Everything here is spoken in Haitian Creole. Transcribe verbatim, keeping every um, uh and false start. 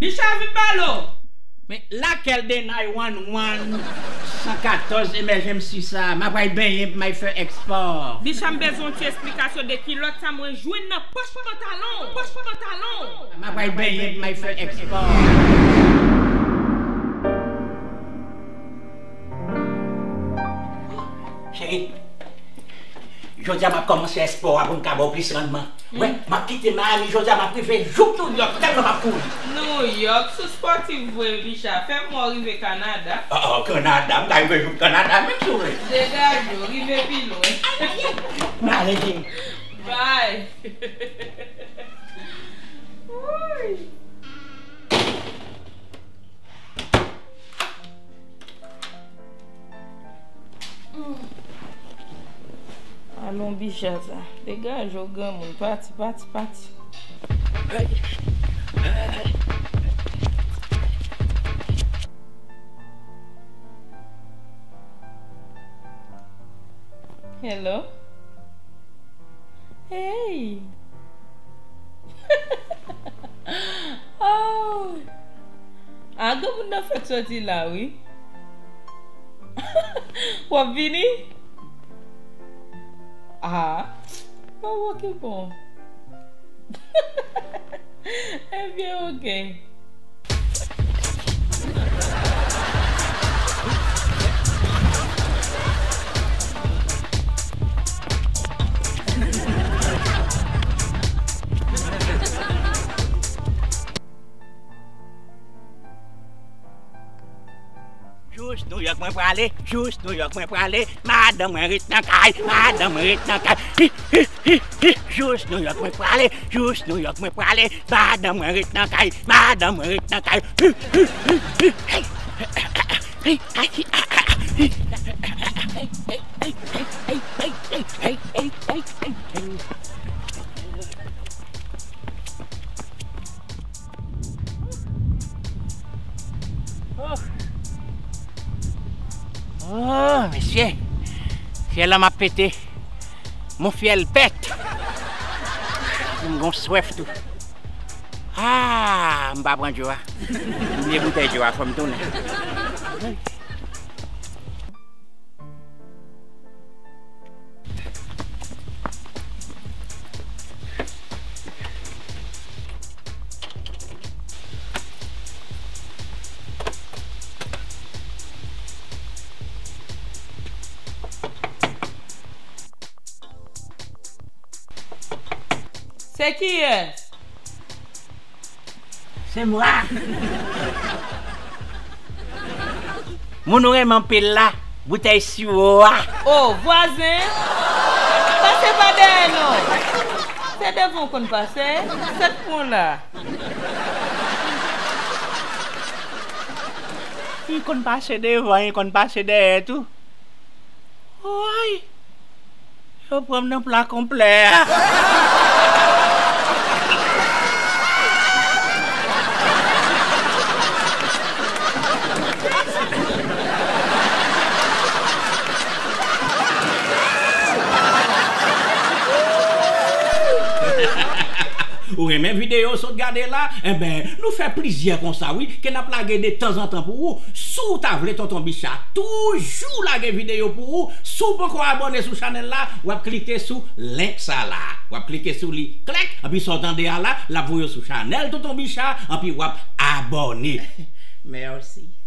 Bicha, vin pale w. Men lakèl de nine one one, san katòz emergency sa? M ap al benyen pou m al fè ekspò. Bicha, m bezwen yon ti esplikasyon de kilòt sa mwen jwenn nan pòch pantalon. Pòch pantalon. M ap al benyen pou m al fè ekspò. Cheri, jodi a m ap kòmanse espò a pou m ka ba w plis rannman. Wè, m ap kite Miami jodi a, m ap rive jouk Nouyòk, tèlman m ap kouri. Nouyòk, sou spòtif vre, Bicha. Fè m wè w rive Kanada. Ah, ah, Kanada, m ka rive jouk Kanada, menm si w vle. Degaje w, rive pi lwen. M ale, cheri. Bye. Wouy. Alon Bicha sa. Degaje w granmoun. Pati, pati, pati. Hello? Hey! Oh! Ah, granmoun nan fèk sòti la, wi. W ap vini? Ah, bon, oke, bon. Ebyen, oke. Jous Nouyòk mwen prale, jous Nouyòk mwen prale, madanm mwen ret nan kay, madanm mwen ret nan kay. Hi, hi, hi, hi, jous Nouyòk mwen prale, jous Nouyòk mwen prale, madanm mwen ret nan kay, madanm mwen ret nan kay. Hi, hi, hi, hi, hi. Oh. Oh, mesye. Fyèl la m ap pete. Mon fyèl pèt. M gon swèf tou. Ah, m pa pran dlo a. M bliye boutèy dlo a, fò m tounen. Se kiyès? Se mwa. Moun ou renmen anpil la, boutèy siwo a. O, vwazen, pase pa dèyè non. Se devan w konn pase, sèt pran la. Li konn pase devan, li konn pase dèyè tou. Woy! Yo pran m nan pla konplè a. Ou renmen videyo w sot gade la? Enben, nou fè plizyè konsa wi, ke n ap lage de tanzantan pou ou. Si w ta vle Tonton Bicha toujou lage videyo pou ou, si w poko abòne sou chanèl la, w ap klike sou link sa la. W ap klike sou li, klèk, anpi sa w tande a la, l ap voye w sou chanèl Tonton Bicha, anpi w ap abòne. Mèsi.